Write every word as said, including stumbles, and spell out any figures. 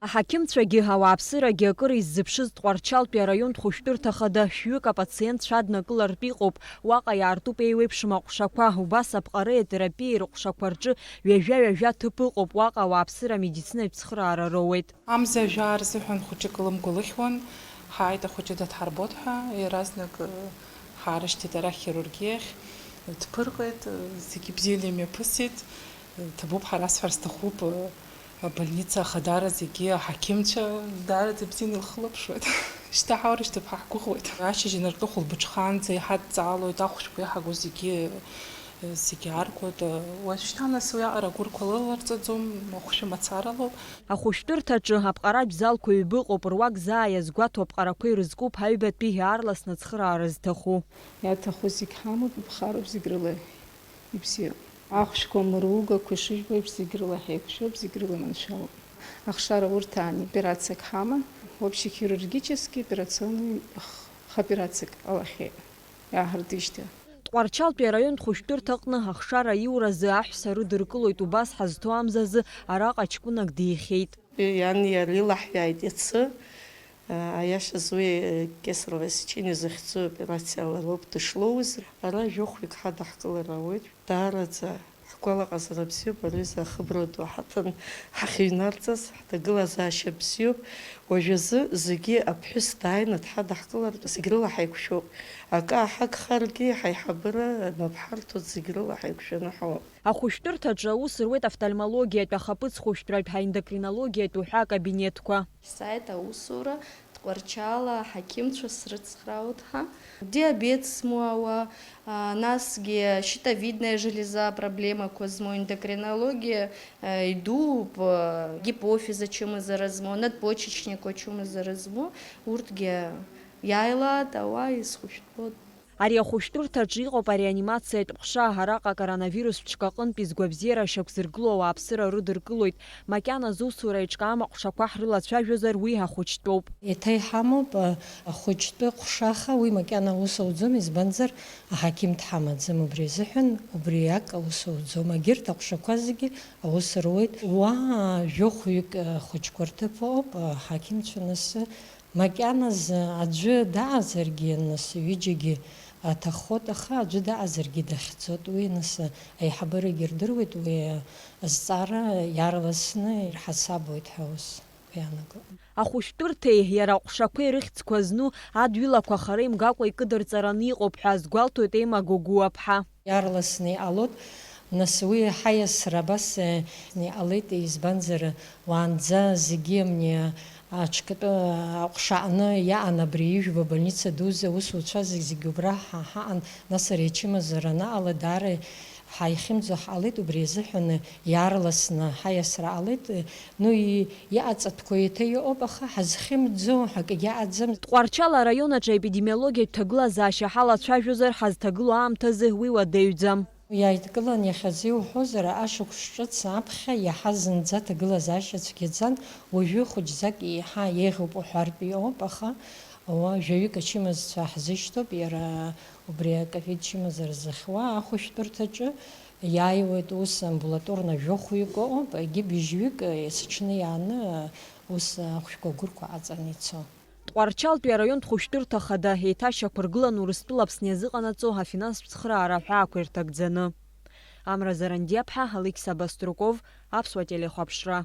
Аҳақьымцәагьы, ауааԥсырагьы акыр иззыԥшыз Тҟәарчалтәи араионтә хәышәтәырҭа хада шәҩык апациент шәаднакылартә иҟоуп. Уаҟа иаартуп еиуеиԥшым аҟәшақәа, убас аԥҟареи атерапиеи рҟәшақәа рҿы ҩажәа-ҩажәа ҭыԥ ыҟоуп, уаҟа ауааԥсыра амедицинатә цхыраара роуеит. Амза жәаа рзыҳәан хәыҷык лымгәа лыхьуан, ҳааит, ахәыҷы даҭҳарбоит ҳәа, иаразнак, э, ҳаарышьҭит арахь хирургиахь, дԥырҟеит, э, зегьы бзианы имҩаԥысит, э, ҭабуп ҳара сҳәар сҭахуп, э, абольница ахадара зегьы аҳақьымцәа даараӡа бзианы илхылаԥшуеит. Шьҭа ҳаурышьҭып ҳәа ҳгәыӷуеит. Ашьыжь инаркны хәылбыҽхаанӡа иҳадҵаалоит, ахәшәқәа иаҳагоу зегьы, э, зегьы аркуеит, э, уажәшьҭа нас уи аҟара агәырқәа лыларҵаӡом, ахәшәы мацаралоуп. Ахәышәтәырҭаҿы аԥҟаратә залқәа ҩба ыҟоуп, руак заа иазгәаҭо аԥҟарақәа ирызкуп, аҩбатәигьы аарласны ацхыраара зҭаху. Иаҭаху зегь ҳамоуп, иԥхароуп зегь рыла ибзиоуп. Ахәшәқәа мыругақәа ишыжәбо еиԥш, зегь рыла ҳаиқәшәоуп, зегь рыла маншәалоуп. Ахшара урҭ аан операциак ҳаман, общий хирургический операционный х-, х-, операциак ҟалахьеит, иааҳыртижьҭеи. Тҟәарчалтәи араионтә хәышәтәырҭаҟны ахшара аиуразы аҳәса рыдыркылоит, убас ҳазҭоу амзазы араҟа ҷкәынак деихьеит. Иани иареи лаҳәааит иацы, аиашаз уи Кесарево сечение захьӡу операциала лоуп дышлоуз. Ара жәохәҩык ҳадаҳкылар ауеит. Даараӡа ҳгәалаҟазара бзиоуп, ари изы ахыбра ду ҳаҭан ҳахьыҩнарҵаз, ҳҭагылазаашьа бзиоуп. Уажәазы зегьы аԥҳәыс дааины дҳадаҳкылартә зегь рыла ҳаиқәшәоуп. Акы ааҳагхаргьы, ҳаиҳабыра анапҳарҭоит, зегь рыла ҳаиқәшәаны ҳауп. Ахәышәтәырҭаҿы аус руеит офтальмологиатә, ахаԥыц хәышәтәратә, аендокринологиатә уҳәа акабинетқәа. Ҳзааит аусура, Тҟәарчала аҳақьымцәа срыцхраауеит ҳәа. Диабет змоу ауаа, а, насгьы щитовидная железа проблемақәа змоу, ендокринологиа, а, идууп, а, гипофиз ачымазара змоу, надпочечник ачымазара змоу, урҭгьы иааилаат ауаа изхәышәтәуа. Ари ахәышәтәырҭаҿы иҟоуп ареанимациатә ҟәша, араҟа акоронавирус ԥшқа аҟынтә изгәабзиара шьақәзыргылоу ауааԥсыра рыдыркылоит. Макьаназы усура еиҿкаам аҟәшақәа ҳрылацәажәозар, уи ахәыҷтәоуп. Еиҭа иҳамоуп, а, ахәыҷтәы ҟәшаха, уи макьана аус ауӡом, избанзар, аҳақьым дҳамаӡам, убри азыҳәан убриак аус ауӡом. Егьырҭ аҟәшақәа зегьы аус руеит. Уа жәохәҩык, а, хәыҷқәа рҭыԥ ыҟоуп, аҳақьымцәа нас Макьаназы аӡәы даҟазаргьы, нас ҩыџьагьы аҭаххоит, аха аӡәы даҟазаргьы дахьӡоит. Уи нас аиҳабырагьы рдыруеит, уи азҵаара иаарласны ирҳасабуеит ҳәа ус иаанагоит. Ахәышәтәырҭеи иара аҟәшақәеи рыхьӡқәа зну адҩылақәа хара имгакәа икыдырҵараны иҟоуп ҳәа азгәалҭоит Ема Гогәуаԥҳа. Иаарласны иҟалоит, нас уи ҳаиасра абас, э, иҟалеит, избанзар, уаанӡа зегьы амни аҽкатәы аҟәша аҟны иаан, абри ижәбо абольница дуӡӡа аусуцәа зегь, зегь убра ҳа-, ҳаҟан, нас ари ачымазара анаҟала даара ҳаихьымӡо ҳҟалеит, убри азыҳәан иаарласны ҳаиасра ҟалеит, э, ну, и-, Иҟаҵатәқәа еиҭа иҟоуп, аха ҳазхьымӡо акгьы аӡам. Тҟәарчал араион аҿы аепидемиологиатә ҭагылазаашьа ҳалацәажәозар, ҳазҭагылоу аамҭазы уи уадаҩӡам. Иааидкылан иахьазы иуҳәозар, ашықәс ҿыц аԥхьа иаҳа зынӡа ҭагылазаашьа цәгьаӡан, уажәы хәыҷӡак еиҳа еиӷьуп уҳәартә иҟоуп, аха уа жәаҩык ачымазцәа ҳзышьҭоуп, иара убри аковид чымазара зыхьуа ахәышәтәырҭаҿы. Иааиуеит ус амбулаторно жәохәҩык ыҟоуп, егьи быжьҩык есыҽны иааны ус ахәшәқәа агәырқәа аҵаны ицо. Тҟәарчалтәи араионтә хәышәтәырҭа хада еиҭашьақәыргылан Урыстәыла Аԥсны иазыҟанаҵо афинанстә цхыраара аҳәаақәа ирҭагӡаны. Амра Зарандиаԥҳа, Алықьса Баструков, Аԥсуа телехәаԥшра.